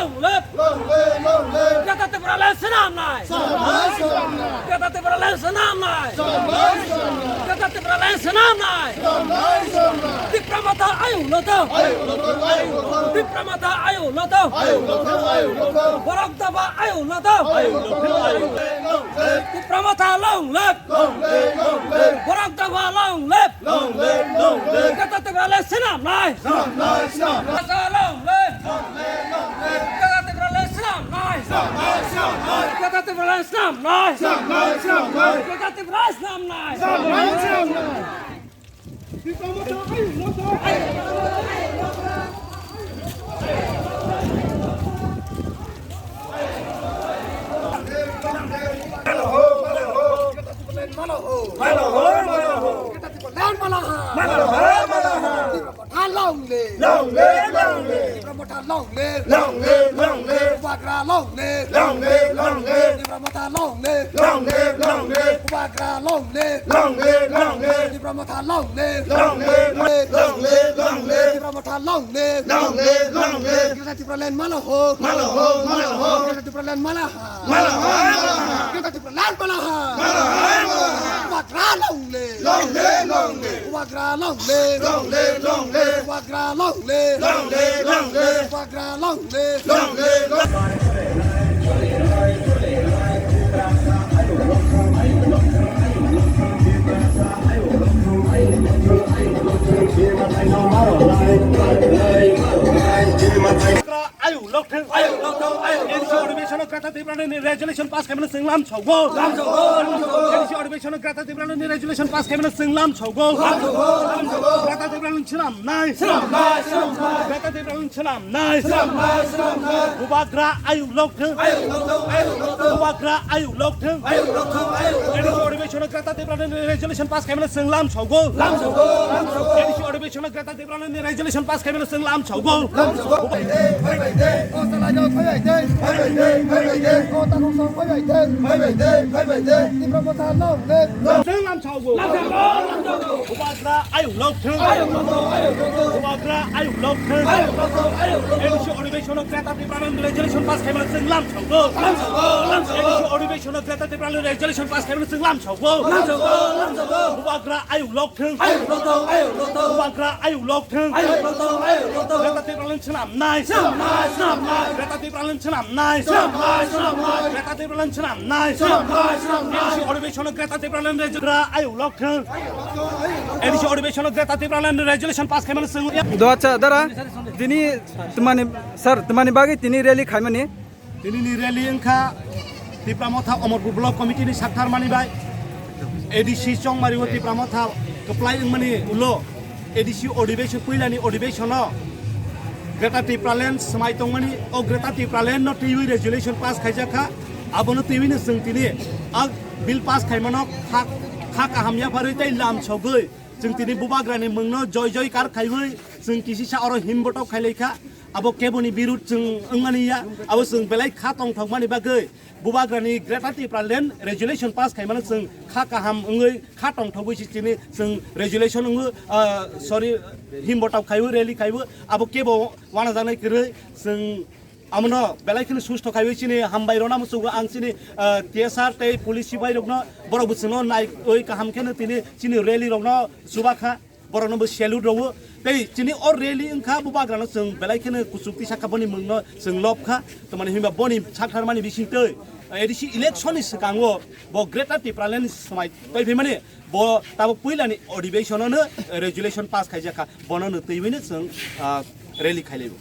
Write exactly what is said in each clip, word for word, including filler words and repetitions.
Long live! Long live! Long live! Greater Tipraland swnamnai! Swnamnai! Swnamnai! Greater Tipraland swnamnai! Swnamnai! Swnamnai! Greater Tipraland swnamnai! Swnamnai! Swnamnai! Tipra Motha ayuk no tong! Ayuk no tong! Ayuk no tong! Tipra Motha ayuk no tong! Ayuk no tong! Ayuk no tong! Borok Dopha ayuk no tong! Ayuk no tong! Ayuk no tong! Tipra Motha long live! Long live! Long live! Borok Dopha long live! Long live, long live. Greater Tipraland swnamnai. Swnamnai, swnamnai. Long live. Long live, long live. Greater Tipraland swnamnai. Swnamnai, swnamnai. Greater Tipraland swnamnai. Swnamnai, swnamnai. Greater Tipraland swnamnai. Swnamnai, swnamnai. Mano ho, mano ho. Mano ho, mano ho. Mano ho, mano ho. Tipra Motha long live. Long live, long live. Tipra Motha long live. Long live, long live. Bubagra long live. Long live, long live. Tipra Motha long live. Long live, long live. Bubagra long live. Long live, long live. Tipra Motha long live. Long live, long live, long live. Tipra Motha long live. Long live, long live. Greater Tipraland mano ho. Mano ho, mano ho. Greater Tipraland mano ho. Mano ho, mano ho. Greater Tipraland mano ho. Mano ho, mano ho. Bubagra long live. Long live, long live. Bubagra long live. Long live, long live. Bubagra long live. Long live, long live. Bubagra long live. Long live, long live. Ayuk lok thung. Ayuk lok thung, ayuk lok thung. A D C odibeshono Greater Tipraland ni resolution pass khaimano chwng lam sogo. Lam sogo, lam sogo. A D C odibeshono Greater Tipraland ni resolution pass khaimano chwng lam sogo. Lam sogo, lam sogo. Greater Tipraland swnamnai. Swnamnai, swnamnai. Greater Tipraland swnamnai. Swnamnai, swnamnai. Bubagra ayuk lok thung. Ayuk lok thung, ayuk lok thung. Bubagra ayuk lok thung. Ayuk lok thung, ayuk lok thung. A D C odibeshono Greater Tipraland ni resolution pass khaimano chwng lam sogo. Lam sogo, lam sogo. A D C odibeshono Greater Tipraland ni resolution pass khaimano chwng lam sogo. Lam sogo. Phai bai de, phai bai de. O salai no phai bai de. Phai bai de, phai bai de. O takhuk song phai bai de. Phai bai de, phai bai de. Tipra Motha long live. Chwng lam sogo. Lam sogo, lam sogo. Bubagra ayuk lok thung. Ayuk lok thung, ayuk lok thung. Bubagra ayuk lok thung. Ayuk lok thung, ayuk lok thung. A D C odibeshono Greater Tipraland resolution pass khaimano chwng lam sogo. Lam sogo, lam sogo. A D C odibeshono Greater Tipraland resolution pass khaimano chwng lam sogo. Lam sogo, lam sogo. Bubagra ayuk lok thung. Ayuk lok thung, ayuk lok thung. Bubagra ayuk lok thung. Ayuk lok thung, ayuk lok thung. Greater Tipraland swnamnai. Swnamnai, swnamnai. Greater Tipraland swnamnai. Swnamnai, swnamnai. Greater Tipraland swnamnai. Swnamnai, swnamnai. A D C odibeshono Greater Tipraland resolution ayuk lok thung. A D C odibeshono Greater Tipraland resolution pass khaimano chwng. Do acha dara, tini twmani, sir, twmani bagwi tini rally khaimani. Tinini rally wngkha Tipra Motha Omorpur Block Committee ni saktharmani bai A D C chongmari o Tipra Motha kwplai wngmani ulo A D C odibeshono, puilani odibeshono Greater Tipraland swmai tongmani, o Greater Tipraland no twiwi resolution pass khaijakha. Abono twiwino chwng tini a bill pass khaimano kha, kha kaham yapharwi tei lam sogwi chwng tini Bubagrani mungno joy joy kar khaiwi chwng kisisa oro himbotok khailaikha. Abo keboni birud chwng wngmani ya, abo chwng belai kha tongthokmani bagwi Bubagrani Greater Tipraland resolution pass khaimano chwng kha kaham wngwi kha tongthogwi si chini chwng resolution wngwi, ah, sorry, himbotok khaiwi rally khaiwi abo kebo wanajaknai kwrwi chwng amono belai kheno susto khaiwi chini hambai rwna muchungo ang chini, ah, T S R tei police sipai rokno borok bo chwngno naiwi kaham kheno tini chini rally rokno chubakha. Borokno bo salute rwo. Tei chini o rally wngkha, Bubagrano chwng belai kheno kuchuk tisa kha, boni mungno chwng lobkha. Tamani hinba boni saktharmani bisingtwi A D C election ni swkango bo Greater Tipraland ni swmai twi phaimani bo tabuk puilani odibeshono no resolution pass khaijakha. Bono no twiwino chwng, ah, rally khailaibo.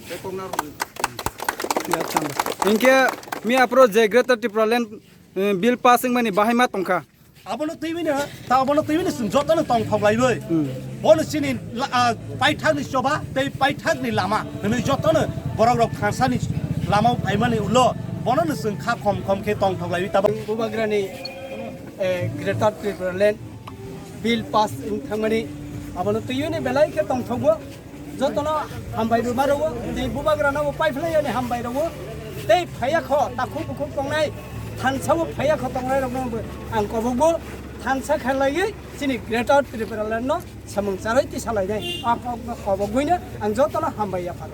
Hinkhe miya aphuru je Greater Tipraland, eh, bill pass wngmani bahai ma tongkha. Abono twiwino, ta abono twiwino chwng jotono tongthok laiwi. Hmm. Bono chini la-, ah, paithakni choba tei paithakni lama hwnwi jotono borok rok thansani lamao phaimani ulo bono no chwng kha khom khom khe tongthok laiwi tabuk. Bubagrani, eh, Greater Tipraland bill pass wng thangmani abono twiwino belai khe tongthogo. Jotono hambai rwma rwo, tei Bubagrano bo paiphlai yani hambai rwo. Tei phaiya kho, takhuk bukhuk tongnai, thansa bo phaiya kho tongnai rokno bo ang kobokbo thansa khalaiwi chini Greater Tipraland no samung charwi tisa lainai. A kokno kobogwino ang jotono hambai yapharo.